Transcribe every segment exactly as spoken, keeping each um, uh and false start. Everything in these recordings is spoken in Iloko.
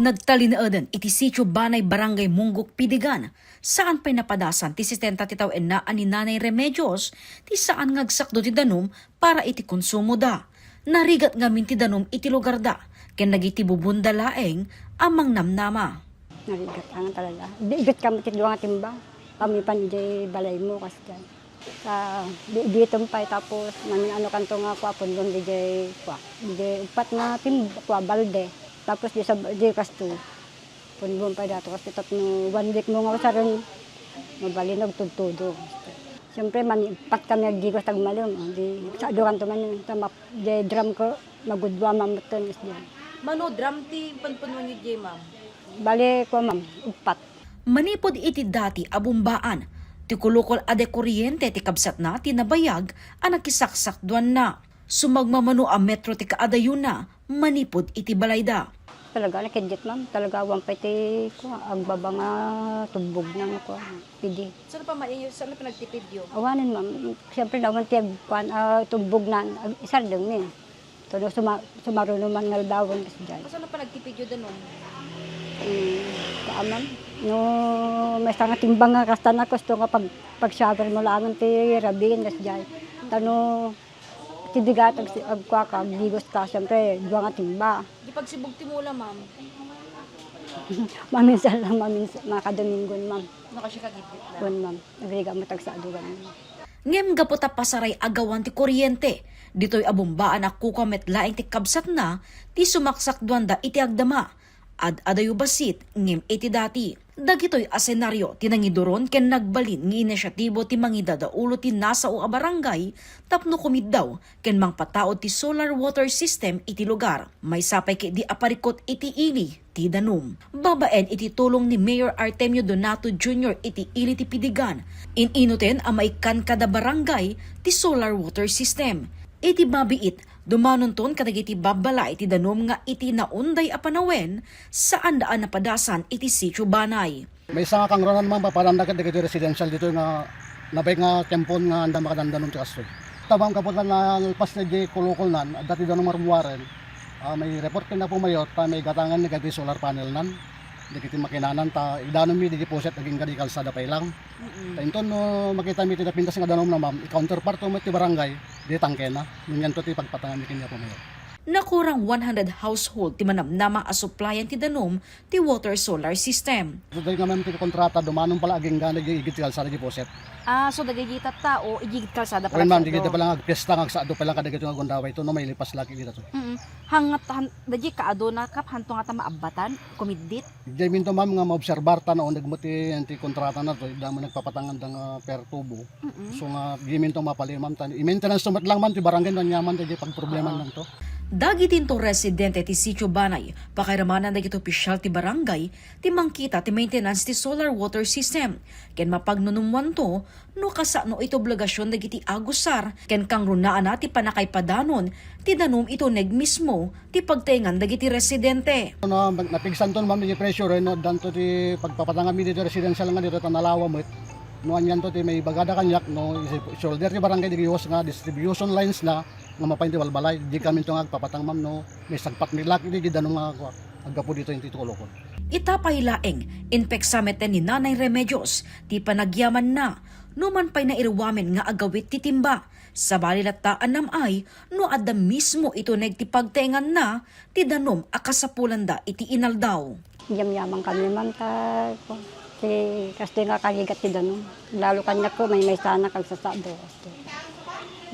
Nagtalinaedan iti Sitio Banay, Barangay Munggok, Pidigan, saan pay napadasan ti setenta ti taw-enna a ni Nanay Remedios ti saan nga agsakdo ti danum para iti konsumoda. Narigat ngamin ti danum iti lugarda ken dagiti bubonda laeng a mangnamnama. Narigat nga talaga. Di, igat kami ti dua nga timba. Kami pan idiay balaymo, kasdiay. Sa, di, diton pay, tapos, nang ano kanto nga kua, pundon diay kua. Diay uppat nga tim-, kua, balde. Tapos, di sa, di kasto. Pundon pay dato, kasto tapno one week mo nga usaren, mabalin agtudtudo. Siyempre, manipat kami agdigos tagmalem, o, di, sa duran to man, ta map-, diay drum ko, magudua mamutten, is diay. Mano drum ti punpunuan yo diay, ma'am? Bale, kua, ma'am, uppat. Manipud iti dati a bumbaan, ti kulukol a de kuryente ti kabsatna ti nabayag a nakisaksakduanna. Sumagmamano a metro ti kaadayonna manipud iti balayda. Talaga, nakiddit, ma'am. Talaga, awan pay ti, kua, agbaba nga tubbogna nga, kua, pidi. Saan pa ma-, saan pa nagtipid yo? Awanen, ma'am. Siyempre, nawan ti ag-, kuan, ah, tubbogna, ag-, isardeng ni. Tulo suma-, sumaruno man nga aldawen, kasdiay. Saan pa nagtipid yo danum? Hmm, kua, ma'am. No, maysa nga timbang nga kasta na, kasto nga pag-, pag-shower mo laeng ti rabiin, kasdiay. Ta no, ti bigat, ag-, agkua ka, agdigos ka, siyempre, dua nga timba. Di pagsibug ti mula, ma'am? Maminsan lang, maminsan, makadominggon, ma'am. No, kasi kagiddit na. Wen, ma'am. Agriga mo tagsa a dugan. Ngem gapu ta pasaray a gawan ti kuryente, ditoy a bumbaan a kukua met laeng ti kabsatna ti sumaksakduanda iti agdama. Ad-adayo bassit ngem iti dati. Dagitoy a senario ti nangiduron ken nagbalin nga inisyatibo ti mangidadaulo ti nasao a barangay tapno kumiddaw ken mangpataud ti solar water system iti lugar. Maysa pay ketdi a parikut iti ili ti danum. Babaen iti tulong ni Mayor Artemio Donato Junior iti ili ti Pidigan, in-inuten a maikkan kada barangay ti solar water system. Iti mabiit, dumanonton kadagiti babbalay ti danum nga iti naunday a panawen, saanda a napadasan iti Sitio Banay. Maysa nga kangrunaan, ma'am, papadanda ket dagiti residential ditoy nga nabayag nga tiempon nga anda makadandanon ti kastoy. Ta, ma'am, gapu ta nalpas na diay kulukolnan, adda ti danum nga rummuaren, ah, may report ken Apo Mayor ta maigatangan dagiti solar panelnan, dagiti makinanan, ta idanummi diay poset agingga diay kalsada pay lang. Mm-mm. Ta inton no makitami ti napintas nga danumna, ma'am, i-counterpart met ti barangay, diay tangkena, nunianto ti pagpatanganmi ken ni Apo Mayor. Nakurang one hundred household ti manamnama a supplyan ti danum ti water solar system. So, dagiti nga ma'am ti kontrata, dumanon pala agingga na diay igid ti kalsada diay poset. Ah, so dagiti tattao, igid kalsada pala. Wen, ma'am, agsaado. Dagiti pala nga agpiesta nga agsaado pala kadagiti nga gundaway to, no, mailipas la ket dita to. Mm-mm. Hangat, han-, dagiti kaaduna, Kap, hanto nga ta maabbatan, kumiddit? Diay minto, ma'am, nga maobserbar ta, nauneg met ti, ti kontrata na to, damo nagpapatanganda nga per tubo. Mm-mm. So nga, diay minto mapali, ma'am, ta i-maintenance to met lang, ma'am, ti barangay, no ania man dagiti pagproblema. Oo. Lang to. Dagiti into residente ti Sitio Banay, pakairamanan dagiti opisyal ti barangay ti mangkita ti maintenance ti solar water system, ken mapagnunumwanto no kasano iti obligasion dagiti agusar ken kangrunaanna ti pannakaipadanon ti danum iti uneg mismo ti pagtaengan dagiti residente. No, mag-, napigsanton, ma'am, iti pressure, eh, no, addanto ti pagpapatangan mi ditoy residential nga ditoy ta nalawa met. No, anianto ti maibagada kaniak, no, isi-, shoulder ti barangay di giwas nga distribution lines na nga mapain ti balbalay. Di kami to nga agpapatang, ma'am, no, maisagpat mi la iti danum nga kua, aggapu ditoy iti tulokon. Ita pay laeng, inpeksa met ni Nanay Remedios ti panagyamanna, no man pay nairuamen nga agawit ti timba. Sabali latta a nam-ay no adda mismo iti uneg ti pagtaenganna ti danum a kasapulanda iti inaldaw. Yamyaman kami, ma'am, ta, ti kastoy nga karigat ti danum. Lalo kaniak ko, maymaysanak agsasaado.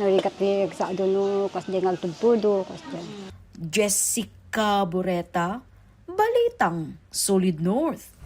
Narigat ti agsaado no kasdi nga agtudtudo, kasdi. Jessica Boreta, Balitang Solid North.